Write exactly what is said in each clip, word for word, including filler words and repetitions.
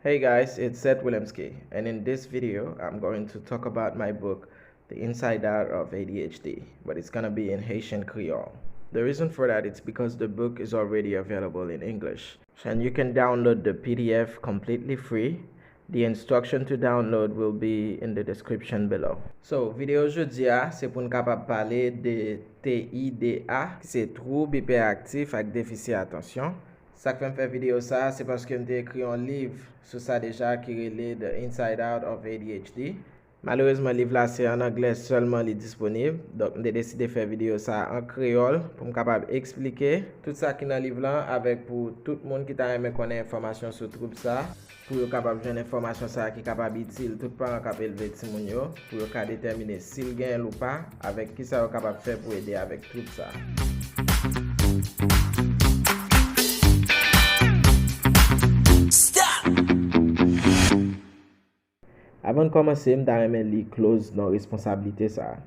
Hey guys, it's Seth Willemski, and in this video, I'm going to talk about my book, The Inside Out of A D H D, but it's gonna be in Haitian Creole. The reason for that is because the book is already available in English, and you can download the P D F completely free. The instruction to download will be in the description below. So, videyo jodi a, se pou n kapab pale de T I D A, ki se twoub iperaktif ak defisi atansyon. Sa k fè m fè videyo sa a, se paske m te ekri yon liv sou sa deja ki rele The Inside Out of A D H D. Malerezman, liv la se an anglè sèlman li disponib, donk m te deside fè videyo sa a an kreyòl pou m kapab eksplike tout sa ki nan liv la avèk pou tout moun ki ta renmen konnen enfòmasyon sou twoub sa a, pou yo kapab jwenn enfòmasyon sa a ki kapab itil tout paran k ap elve timoun yo, pou yo ka detèmine si l genyen l ou pa, avèk kisa yo kapab fè pou ede avèk twoub sa a. Avan n kòmanse, m ta renmen li kloz non responsablite sa a,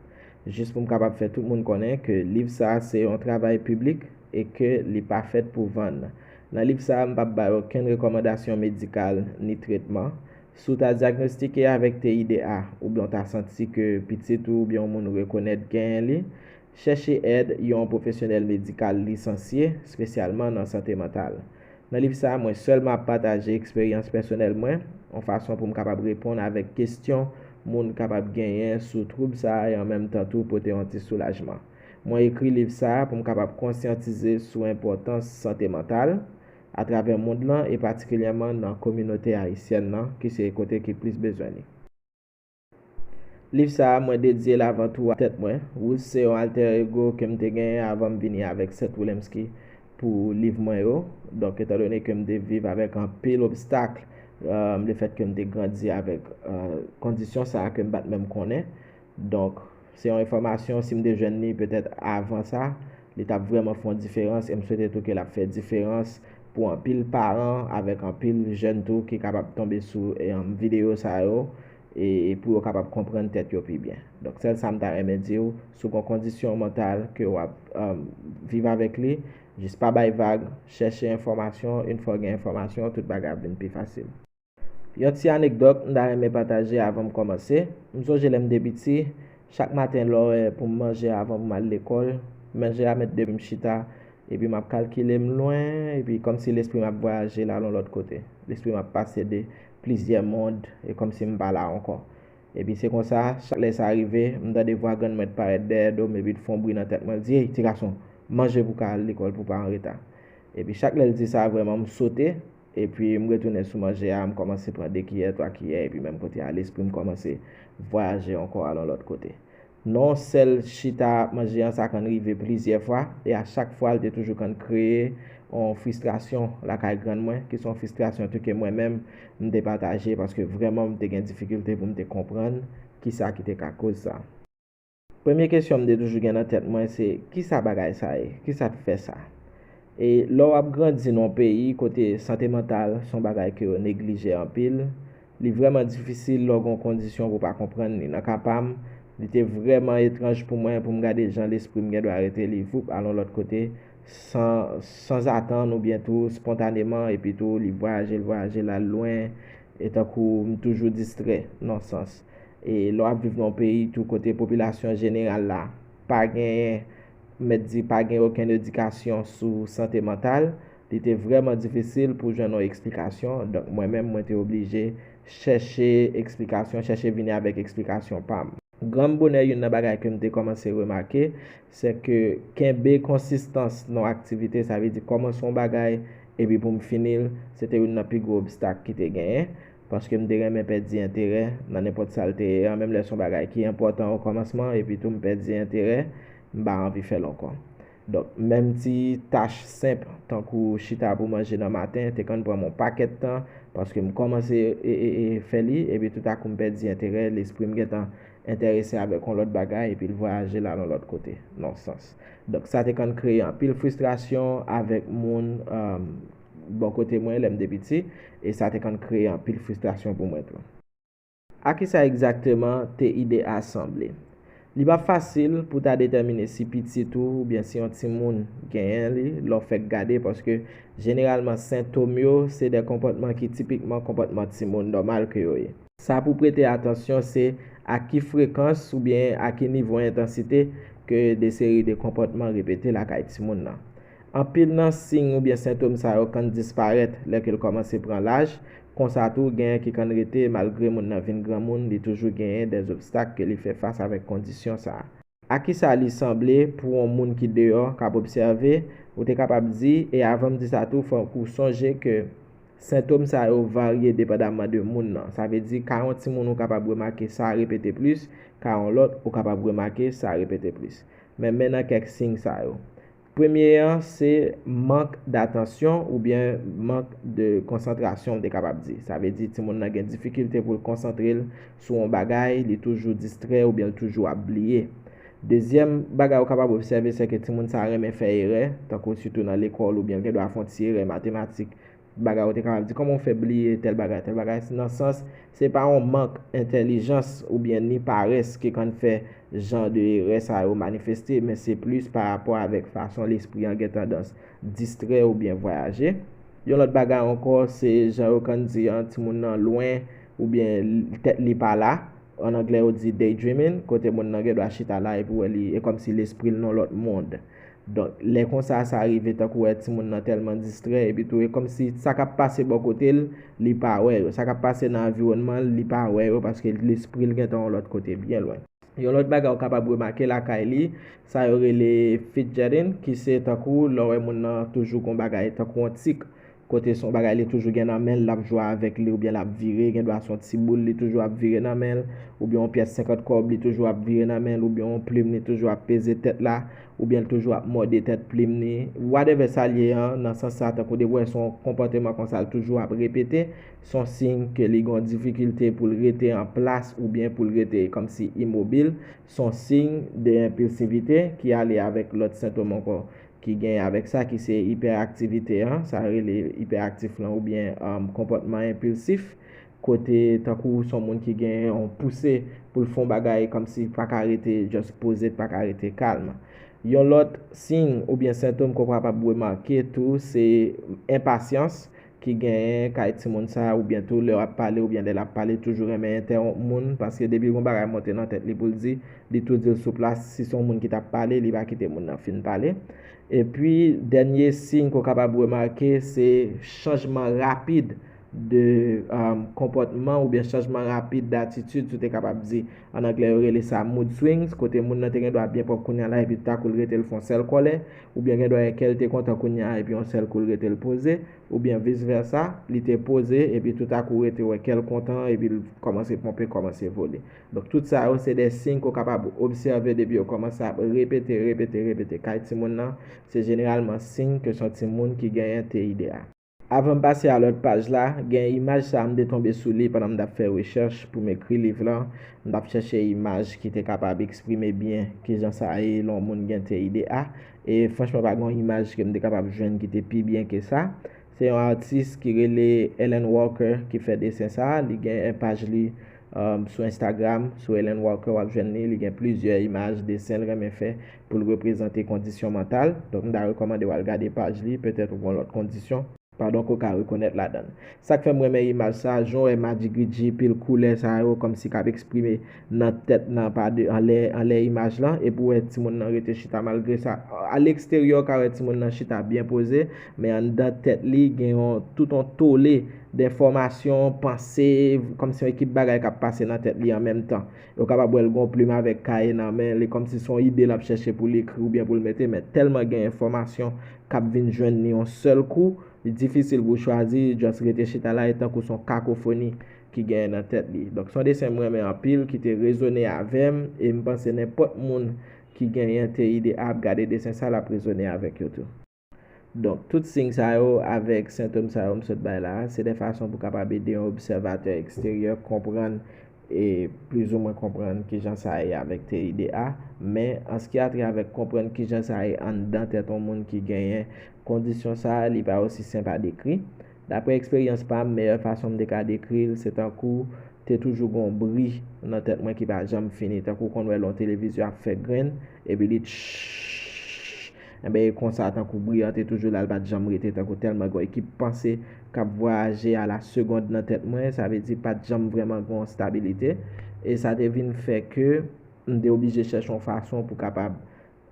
jis pou m kapab fè tout moun konnen ke liv sa a se yon travay piblik e ke li pa fèt pou vann. Nan liv sa a, m p ap bay okenn rekòmandasyon medikal ni tretman. Si w ta dyagnostike avèk T I D A oubyen w ta santi ke pitit ou oubyen yon moun ou rekonèt genyen li, chèche èd yon pwofesyonèl medikal lisansye, espesyalman nan sante mantal. Nan liv sa a, mwen sèlman ap pataje eksperyans pèsonèl mwen, yon fason pou m kapab reponn avèk kesyon moun kapab genyen sou twoub sa a e an menm tan tou pote yon ti soulajman. Mwen ekri liv sa a pou m kapab konsyantize sou enpòtans sante mantal atravè mond lan e patikilyèman nan kominote ayisyèn nan, ki se kote ki plis bezwen li. Liv sa a, mwen dedye l avan tou a tèt mwen. Woods se yon alter ego ke m te genyen avan m vini avèk Seth Willemski pou liv mwen yo. Donk, etandone ke m te viv avèk anpil obstak, euh, lefèt ke m te grandi avèk, euh, kondisyon sa a ke m pa t menm konnen. Donk, se yon enfòmasyon, si m te jwenn li petèt avan sa, li t ap vrèman fè yon diferans, e m swete tou ke l ap fè diferans pou anpil paran avèk anpil jèn tou ki kapab tonbe sou, e, videyo sa yo, e, e pou yo kapab konprann tèt yo pi byen. Donk, sèl sa m ta renmen di w, si w gen yon kondisyon mantal ke w ap, um, viv avèk li, jis pa bay vag, chèche enfòmasyon, yon fwa w gen enfòmasyon, tout bagay ap vin pi fasil. Yon ti anekdòt m ta renmen pataje avan m kòmanse. M sonje lè m te piti, chak maten lè w wè pou m manje avan pou m al lekòl, manje a mèt depi m chita, epi m ap kalkile m lwen, epi kòmsi lespri m ap vwayaje l al yon lòt kote. Lespri m ap pase de plizyè mond, e kòmsi m pa la ankò. Epi se konsa, chak lè sa rive, m tande vwa grann mwen t parèt dèyè do m, epi l fè yon bri nan tèt mwen, l di, "Ey, ti gason, manje pou w ka al lekòl, pou w pa anreta." Epi chak lè l di sa, vrèman, m sote, epi m retounen sou manje a, m kòmanse pran de kiyè, twa kiyè, epi menm kote a, lespri m kòmanse vwayaje ankò al yon lòt kote. Nan yon sèl chita ap manje an, sa konn rive plizyè fwa, e a chak fwa, l te toujou konn kreye yon fristrasyon lakay grann mwen, ki se yon fristrasyon tou ke mwen menm, m te pataje, paske vrèman, m te gen difikilte pou m te konprann kisa ki te ka koz sa. Premye kesyon m te toujou gen nan tèt mwen, se, "Kisa bagay sa ye? Kisa k fè sa?" E lè w ap grandi nan yon peyi kote sante mantal se yon bagay ke yo neglije anpil, li vrèman difisil lè w gen yon kondisyon pou w pa konprann li. Nan ka pa m, li te vrèman etranj pou mwen pou m gade jan lespri m gen dwa rete li, voup, al yon lòt kote, san, sanzatann oubyen tou espontaneman, epi tou li vwayaje, l vwayaje, l al lwen, e tankou m toujou distrè, nan sans. E lè w ap viv nan yon peyi tou kote popilasyon jeneral la pa genyen, mèt di, pa gen okenn edikasyon sou sante mantal, li te vrèman difisil pou jwenn yon eksplikasyon. Donk, mwen menm, mwen te oblije chèche eksplikasyon, chèche vini avèk eksplikasyon pa m. Grann bonè, youn nan bagay ke m te kòmanse remake, se ke kenbe konsistans nan yon aktivite, sa vle di kòmanse yon bagay epi pou m fini l, se te youn nan pi gwo obstak ki te genyen, paske m te renmen pèdi enterè nan nenpòt sa l te ye a, menm lè se yon bagay ki enpòtan o kòmansman, epi tou m pèdi enterè, m pa anvi fè l ankò. Donk, menm ti tach senp, tankou chita pou manje nan maten, te konn pran m yon pakèt tan, paske m kòmanse e, e, e, fè li, epi toutakou m pèdi enterè, lespri m gentan enterese avèk yon lòt bagay, epi l vwayaje l al yon lòt kote, nan sans. Donk, sa te konn kreye anpil fristrasyon avèk moun, um, bò kote mwen, lè m te piti, e sa te konn kreye anpil fristrasyon pou mwen tou. A kisa egzakteman T I D A sanble? Li pa fasil pou ta detèmine si pitit ou oubyen si yon timoun genyen li lè w fèk gade, paske jeneralman sentòm yo se de konpòtman ki tipikman konpòtman timoun nòmal ke yo ye. Sa pou prete atansyon se a ki frekans oubyen a ki nivo entansite ke de seri de konpòtman repete lakay timoun nan. Anpil nan siy oubyen sentòm sa yo konn disparèt lè ke l kòmanse pran laj, konsa tou genyen ki konn rete malgre moun nan vin granmoun, li toujou genyen de obstak ke li fè fas avèk kondisyon sa a. A kisa li sanble pou yon moun ki deyò k ap obsève? Ou te kapab di, e avan m di sa tou, fòk ou sonje ke sentòm sa yo varye depandaman de moun nan. Sa vle di, ka yon timoun ou kapab remake sa repete plis, ka yon lòt ou kapab remake sa repete plis. Men, men nan kèk siy sa yo. Premye an se mank datansyon oubyen mank de konsantrasyon, m te kapab di. Sa vle di timoun nan gen difikilte pou l konsantre l sou yon bagay, li toujou distrè oubyen l toujou ap bliye. Dezyèm bagay ou kapab obsève, se ke timoun sa a renmen fè erè, tankou sitou nan lekòl oubyen l gen dwa fè yon ti erè matematik, bagay ou te kapab di, kòman w fè bliye tèl bagay, tèl bagay, nan sans, se pa yon mank entèlijans oubyen ni parès ki konn fè jan de erè sa yo manifeste, men se plis pa rapò avèk fason lespri an gen tandans distrè oubyen vwayaje. Yon lòt bagay ankò, se jan yo konn di an, timoun nan lwen oubyen tèt li pa la. An anglè, yo di daydreaming, kote moun nan gen dwa chita la epi w wè li, e kòmsi lespri l nan lòt mond. Donk, lè konsa sa rive, tankou wè timoun nan tèlman distrè, epi tou, e kòmsi sa k ap pase bò kote l, li pa wè yo. Sa k ap pase nan anviwònman l, li pa wè yo, paske lespri l gentan yon lòt kote byen lwen. Yon lòt bagay ou kapab remake lakay li, sa yo rele fidgeting, ki se tankou lè w wè moun nan toujou gon bagay, tankou yon tik, kote se yon bagay li toujou gen nan men l, l ap jwe avèk li, oubyen l ap vire, gen dwa se yon ti boul li toujou ap vire nan men l, oubyen yon pyès senkant kòb li toujou ap vire nan men l, oubyen yon plim li toujou ap peze tèt la, oubyen l toujou ap mòde tèt plim li, whatever sa l ye an, nan sans sa, tankou depi w wè se yon konpòteman konsa l toujou ap repete, se yon siy ke li gen yon difikilte pou l rete an plas oubyen pou l rete kòmsi imobil, se yon siy de enpilsivite ki ale avèk lòt sentòm ankò ki gen avèk sa, ki se ipèaktivite an, sa rele ipèaktif lan oubyen, um, konpòtman enpilsif, kote tankou se yon moun ki gen yon pouse pou l fè yon bagay kòmsi pa ka rete just poze, pa ka rete kalm. Yon lòt siy oubyen sentòm ke w kapab remake tou, se enpasyans ki genyen kay timoun sa, oubyen tou lè w ap pale, oubyen lè l ap pale, toujou renmen entèwonp moun, paske depi gon bagay monte nan tèt li pou l di, li tou di l sou plas, si se yon moun ki t ap pale, li pa kite moun nan fin pale. Epi, dènye siy ke w kapab remake, se chanjman rapid de, um, konpòtman oubyen chanjman rapid datitid, si w te kapab di. An anglè, yo rele sa mood swings, kote moun nan te gen dwa byen pwòp kounye a la, epi tout a kou l rete l fè yon sèl kòlè, oubyen gen dwa kè l te kontan kounye a, epi yon sèl kou l rete l poze, oubyen vis vèsa, li te poze, epi tout a kou rete wè kè l kontan, epi l kòmanse ponpe, kòmanse vole. Donk, tout sa yo, se de siy ke w kapab obsève depi yo kòmanse ap repete, repete, repete kay timoun nan. Se jeneralman siy ke se yon timoun ki genyen T I D A. Avan m pase a lòt paj la, gen imaj sa a m te tonbe sou li pandan m t ap fè rechèch pou m ekri liv lan. M t ap chèche imaj ki te kapab eksprime byen kijan sa ye lè yon moun gen T I D A. E franchman, pa gen yon imaj ke m te kapab jwenn ki te pi byen ke sa. Se yon atis ki rele Ellen Walker ki fè desen sa a. Li gen paj li, um, sou Instagram, sou Ellen Walker, w ap jwenn li. Li gen plizyè imaj, desen l renmen fè pou l reprezante kondisyon mantal. Donk, m ta rekòmande w al gade paj li, petèt ou gen yon lòt kondisyon. Padon, ke w ka rekonèt ladan l. Sa k fè m renmen imaj sa a, jan w wè madjigridji, pil koulè sa yo, kòmsi k ap eksprime nan tèt nan, pa de, anlè, anlè imaj lan, epi w wè timoun nan rete chita malgre sa. A leksteryè, w ka wè timoun nan chita byen poze, men anndan tèt li, gen yon, tout yon tole de enfòmasyon, panse, kòmsi yon ekip bagay k ap pase nan tèt li an menm tan. Yo kapab wè l gen yon plim avèk kaye nan men l, e kòmsi se yon ide l ap chèche pou l ekri oubyen pou l mete, men tèlman gen enfòmasyon k ap vin jwenn li yon sèl kou, li difisil pou w chwazi, just rete chita la, e tankou se yon kakofoni ki genyen nan tèt li. Donk, se yon desen m renmen anpil, ki te rezone avè m, e m panse nenpòt moun ki genyen T I D A ap gade desen sa, l ap rezone avèk yo tou. Donk, tout siy sa yo avèk sentòm sa yo m sot bay la a, se de fason pou kapab ede yon obsèvatè eksteryè konprann e plizoumwen konprann kijan sa ye avèk T I D A, men an se ki a trait avèk konprann kijan sa ye anndan tèt yon moun ki genyen kondisyon sa a, li pa osi senp a dekri. Daprè eksperyans pa m, meyè fason m te ka dekri l, se tankou Te toujou gen yon bri nan tèt mwen ki pa janm fini, tankou w konn wè lè yon televizyon ap fè grenn, epi li tchhhch. Enben, e konsa, tankou bri an te toujou la, l pa t janm rete, tankou tèlman gen yon ekip panse k ap vwayaje a la segonn nan tèt mwen, sa vle di pa t janm vrèman gen yon stabilite. E sa te vin fè ke m te oblije chèche yon fason pou kapab,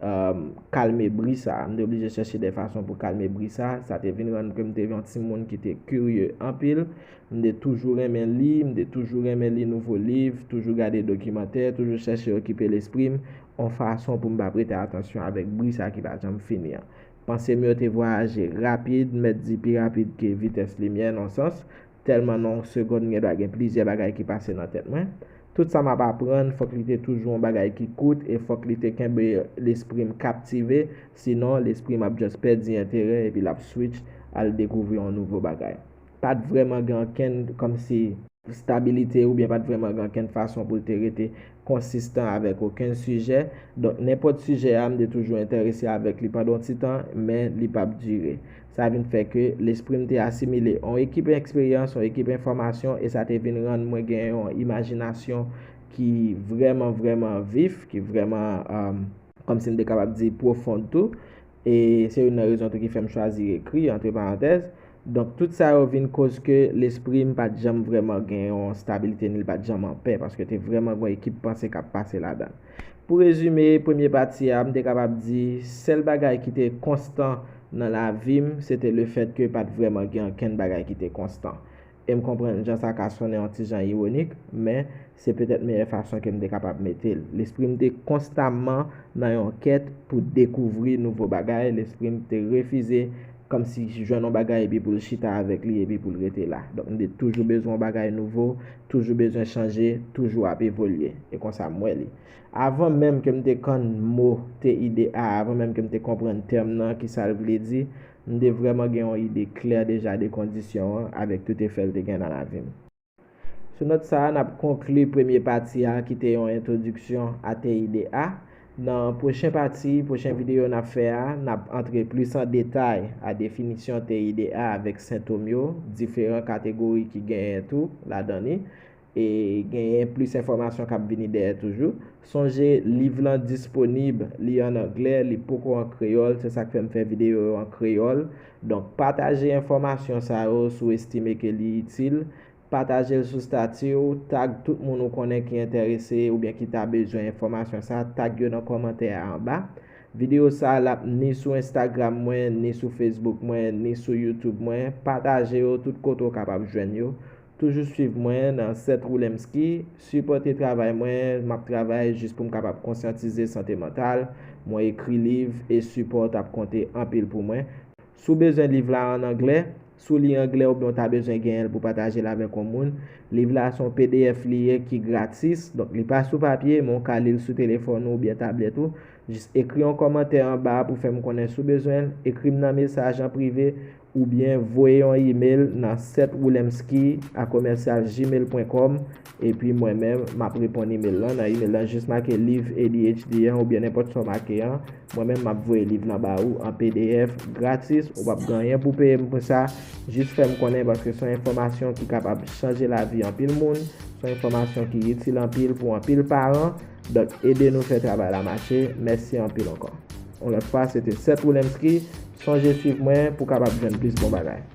èm, kalme bri sa a. M te oblije chèche de fason pou kalme bri sa a. Sa te vin rann ke m te yon timoun ki te kirye anpil. M te toujou renmen li, m te toujou renmen li nouvo liv, toujou gade dokimantè, toujou chèche okipe lespri m yon fason pou m pa prete atansyon avèk bri sa a ki pa janm fini an. Panse m yo te vwayaje rapid, m mèt di pi rapid ke vitès limyè nan yon sans, tèlman nan yon segonn gen dwa gen plizyè bagay ki pase nan tèt mwen. Tout sa m ap aprann, fòk li te toujou yon bagay ki kout e fòk li te kenbe lespri m kaptive, sinon lespri m ap just pèdi enterè epi l ap switch al dekouvri yon nouvo bagay. Pa t vrèman gen ankenn kòmsi stabilite oubyen pa t vrèman gen ankenn fason pou l te rete konsistan avèk okenn sijè. Donk, nenpòt sijè a, m te toujou enterese avèk li pandan yon ti tan, men li p ap dire. Sa vin fè ke lespri m te asimile yon ekip eksperyans, yon ekip enfòmasyon, e sa te vin rann mwen gen yon imajinasyon ki vrèman, vrèman vif, ki vrèman, um, kòmsi m te kapab di, pwofon tou. E se youn nan rezon tou ki fè m chwazi ekri, antre parantèz. Donk, tout sa yo vin koz ke lespri m pa t janm vrèman gen yon stabilite, ni l pa t janm anpè, paske te vrèman gen yon ekip panse k ap pase ladan l. Pou rezime premye pati a, m te kapab di, sèl bagay ki te konstan nan lavi m, se te lefèt ke pa t vrèman gen ankenn bagay ki te konstan. E m konprann jan sa ka sonnen yon ti jan iwonik, men se petèt meyè fason ke m te kapab mete l. Lespri m te konstamman nan yon kèt pou dekouvri nouvo bagay. Lespri m te refize kòmsi jwenn yon bagay epi pou l chita avèk li epi pou l rete la. Donk, m te toujou bezwen yon bagay nouvo, toujou bezwen chanje, toujou ap evolye. E konsa m wè li. Avan menm ke m te konn mo T I D A, avan menm ke m te konprann tèm nan, ki sa l vle di, m te vrèman gen yon ide klè deja de kondisyon an avèk tout efè l te gen nan lavi m. Sou nòt sa a, n ap konkli premye pati a ki te yon entwodiksyon a T I D A. Nan pwochen pati, pwochen videyo n ap fè a, n ap antre plis an detay a definisyon T I D A avèk sentòm yo, diferan kategori ki genyen tou ladan li, e genyen plis enfòmasyon k ap vini dèyè toujou. Sonje, liv lan disponib, li an anglè, li poko an kreyòl, se sa k fè m fè videyo yo an kreyòl. Donk, pataje enfòmasyon sa yo si w estime ke li itil. Pataje l sou stati w, tag tout moun ou konnen ki enterese oubyen ki ta bezwen enfòmasyon sa, tag yo nan kòmantè a anba. Videyo sa a, l ap ni sou Instagram mwen, ni sou Facebook mwen, ni sou YouTube mwen. Pataje yo tout kote w kapab jwenn yo. Toujou swiv mwen nan Seth Roulemski, sipòte travay mwen, m ap travay jis pou m kapab konsyantize sante mantal, mwen ekri liv e sipò w t ap konte anpil pou mwen. Si w bezwen liv la an anglè, si w li anglè oubyen w ta bezwen genyen l pou pataje l avèk yon moun, liv la se yon P D F li ye ki gratis, donk li pa sou papye, men w ka li l sou telefòn ou oubyen tablèt ou. Jis ekri yon kòmantè anba a pou fè m konnen si w bezwen l, ekri m nan mesaj an prive, oubyen voye yon imèl nan seth roulemski a commercial gmail point com, epi mwen menm, m ap reponn imèl lan. Nan imèl lan, jis make liv A D H D an oubyen nenpòt sa w make an. Mwen menm, m ap voye liv lan ba ou an P D F, gratis. Ou p ap gen anyen pou peye m pou sa. Jis fè m konnen, paske se yon enfòmasyon ki kapab chanje lavi anpil moun. Se yon enfòmasyon ki itil anpil pou anpil paran. Donk, ede nou fè travay la mache. Mèsi anpil ankò. Yon lòt fwa, se te Seth Roulemski. Sonje swiv mwen pou w kapab jwenn plis bon bagay.